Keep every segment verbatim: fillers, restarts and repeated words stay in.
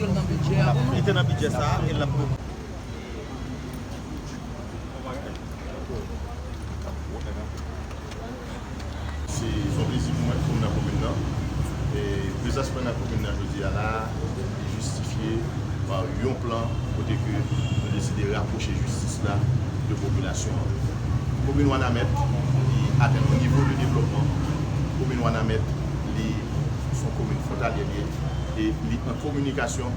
Li te nan bidjè sa a e l ap Se yon plezi pou mwen pou m nan komin nan. E prezans mwen nan komin nan jodi a la, li jistifye pa yon plan kote ke nou deside rapwoche jistis la de popilasyon an. Komin Wanament, li atenn yon nivo de devlopman. Komin Wanament, li se yon komin fwontalyè li ye e li an kominikasyon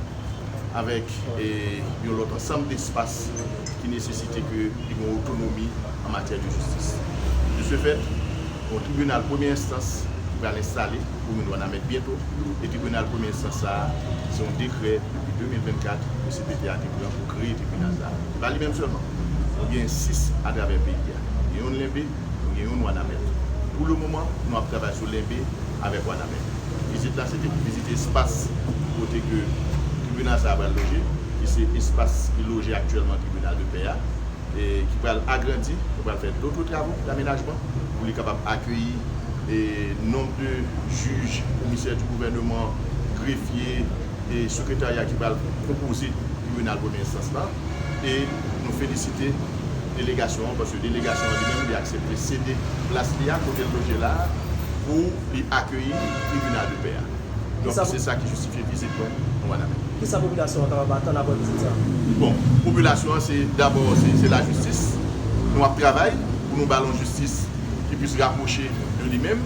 avèk e, yon lòt ansanm d espas ki nesesite ke li gen otonomi an matyè de jistis. De ce fait, yon tribinal premye enstans ki pral enstale pou komin Wanament byento, e tribinal premye enstans sa a, se yon dekrè depi de mil vennkat ke C P T a te pran pou kreye tribinal sa a. Se pa li menm sèlman. Nou gen sis atravè peyi a. Gen youn Lenbe, nou gen youn Wanament. Pou le moman, nou ap travay sou Lenbe avèk Wanament. Vizit la, se te pou vizite espas kote ke tribinal sa a pral loje, ki se espas ki loje aktyèlman tribinal de pè a, e ki pral agrandi, nou pral fè dotre travo damenajman pou li kapab akeyi e nonb de jij, komisè di gouvèneman, grefye, e sekretarya ki pral konpoze tribinal premye enstans la. E nou felisite delegasyon an, paske delegasyon an li menm, li aksepte sede plas li a, kote l loje la a, pou li akeyi tribinal de pè a. Donk, se sa ki jistifye vizit mwen nan Wanament. Kisa popilasyon an kapab atann apre vizit sa a? Bon, popilasyon an, se dabò, se, se lajistis. Nou ap travay pou nou ba l yon jistis ki plis rapwoche de li menm.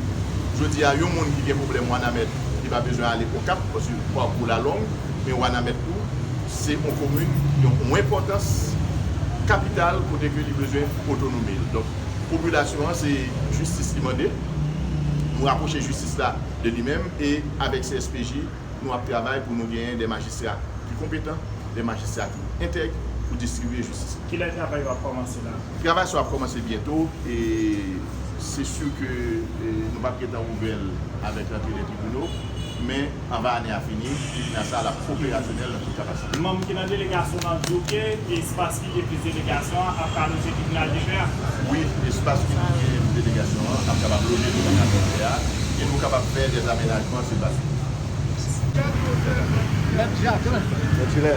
Jodi a, yon moun ki gen pwoblèm Wanament, li pa bezwen ale Okap, paske pakou la long, men Wanament tou, se yon komin, yon, yon enpòtans kapital kote ke li bezwen otonomi l. Donk, popilasyon an, se jistis li mande. Nou rapwoche jistis la de li menm e avèk C S P J, nou ap travay pou nou genyen de majistra ki konpetan, de majistra ki entèg pou distribye jistis la. Kilè travay yo ap kòmanse la? Travay sa ap kòmanse byento e se si ke e, nou p ap gentan ouvè l avèk rantre dè tribinal, men anvan ane a fini, tribinal sa a l ap operasyonèl nan tout kapasite. Manm ki nan delegasyon an di w ke espas ki gen plis delegasyon an ap ka loje tribinal de pè a? Wi, espas ki gen delegasyon an ap kapab loje tribinal de pè a e nou kapab fè dè amenajman si l pa Mèt Jaklen. Mèt Jilè.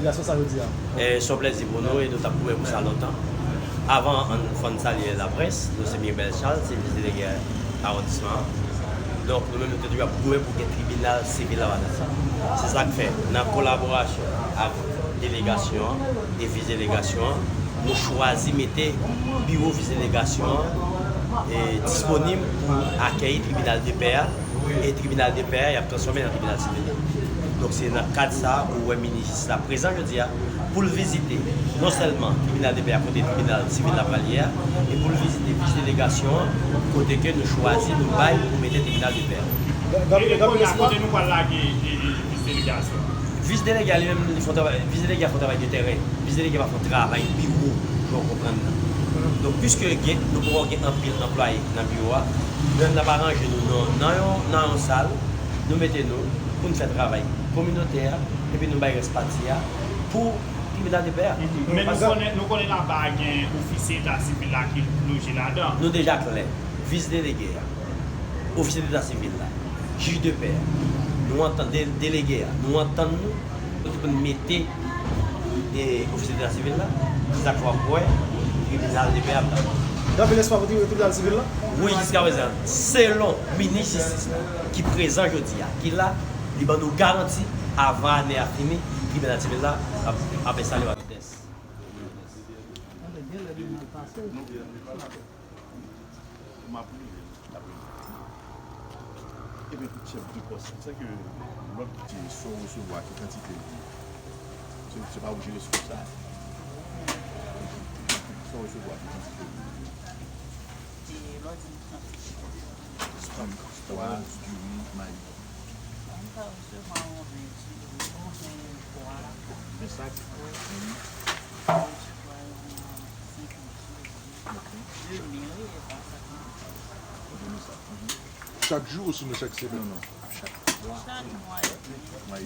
Delegasyon sa yo di a. E, se yon plèzi pou nou e nou t ap goumen pou sa lontan. Avan, ann fò n salye laprès. Nou se Mirabel Charles, se vis delege awondisman an. Donk, nou menm nou te toujou ap goumen pou gen tribinal sivil la Wanament. Se sa k fè, nan kolaborasyon ak delegasyon an e vis delegasyon an, nou chwazi mete biwo vis delegasyon an e disponib pou akèyi tribinal de pè a. E tribinal de pè a, y ap transfòme nan tribinal sivil. Donk, se nan kad sa a ou wè minis la prezan jodi a pou l vizite non sèlman tribinal de pè a kote tribinal sivil la pral ye a, e pou l vizite vis delegasyon an kote ke nou chwazi, nou bay pou mete tribinal de pè a. E kounye a, kote nou pral lage e, e, vis delegasyon? Vis delege a li menm, li fè yon travay, vis delege a fè yon travay de tèren. Vis delege pa fè yon travay biwo, jan w konprann nan. Donk, piske gen, nou poko gen anpil anplwaye nan biwo a, nou menm n ap aranje nou nan, nan yon, nan yon sal, nou mete nou pou n fè travay kominotè a, epi nou bay rès pati a pou tribinal de pè a. Men nou konnen, nou konnen laba a gen ofisye eta sivil la ki loje ladan. Nou deja klè. Vis delege a, ofisye eta sivil la, jij de pè a, nou antann, de-, delege a, nou antann nou, nou te konn mete, e, ofisye eta sivil la, se sa k fè w ap wè tribinal de pè a ap la. Gen anpil espwa pou tri-, tribinal sivil la? Wi, jiskaprezan, selon minis jistis la, ki prezan jodi a, ki la, li ban nou garanti, avan ane a fini, tribinal sivil la ap, ap enstale a Vitès. M ap rive, m ap rive. Ebyen, tout chèf de pòs, sa ke lòt ki sa w resevwa, ki kantite l ye? Se, se pa ou jere sou sa? Sa w resevwa, ki kantite l ye? E lòt di m kantite. Spam, spam, diri, mayi. Mwen ka resevwa yon ven diri, yon ven pwa. Ven sak? Wi. Mhm. Chak jou osino chak semèn? Non, non. Chak mwa. Chak mwa. Mwa.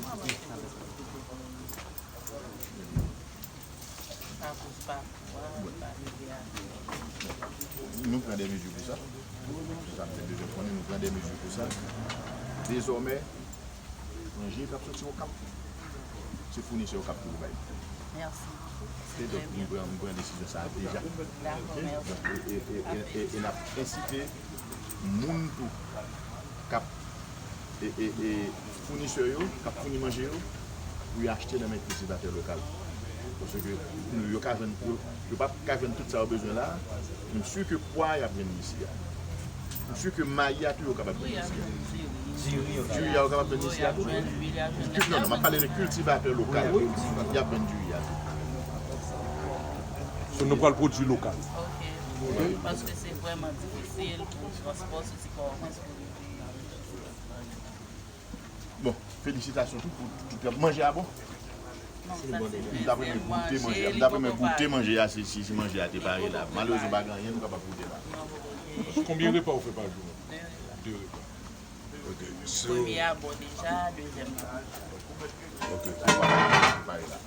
Nou pran de mezi pou sa. Se sa m te bezwen konnen, nou pran de mezi pou sa. Dezòmè, manje k ap soti Okap, se founisè yo k ap toujou bay. Mèsi. Se trè byen. Donk, nou pran, nou pran desizyon sa a deja. Dakò, mèsi. Donk, e, e, e, e, e, e n ap ensite moun tou k ap e, e, e founisè yo, k ap founi manje yo, pou yo achte nan men kiltivatè lokal. Paske nou, yo ka jwenn, yo, yo p ap ka jwenn tout sa yo bezwen la, men m si ke pwa y ap jwenn isi a. M si ke mayi a tou yo kapab jwenn isi a. Diri a yo kapab jwenn isi a tou. Non, non, m ap pale de kiltivatè lokal. Y ap jwenn diri a tou. So, nou pral pwodui lokal. Ok. Paske se vrèman difisil pou transpò soti Pòtoprens pou rive. Bon, felisitasyon tou pou tout manje a bon. M ta renmen goute manje a, m ta renmen goute manje a si, si, si manje a te pare la. Malerezman, pa gen anyen nou kapab goute la. Konbyen repa ou fè pa jou? De repa. Ok. Premye a bon deja, dezyèm nan. Ok. Pare la.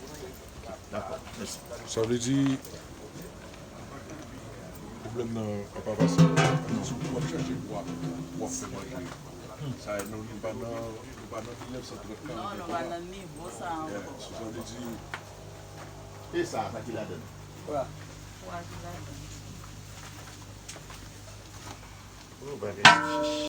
Dakò, mèsi. Sa vle di, pwoblèm nan an pa pase. Si w ap chache pou w ap, pou w ap fè manje. Sa, nou, nou pa nan, nou pa nan mil nèf san trant, karant. Non, nou pa nan nivo sa ankò. Yeah, so sa vle di. E sa, sa ki ladan l? Pwa. Pwa ki ladan l. Nou pa gen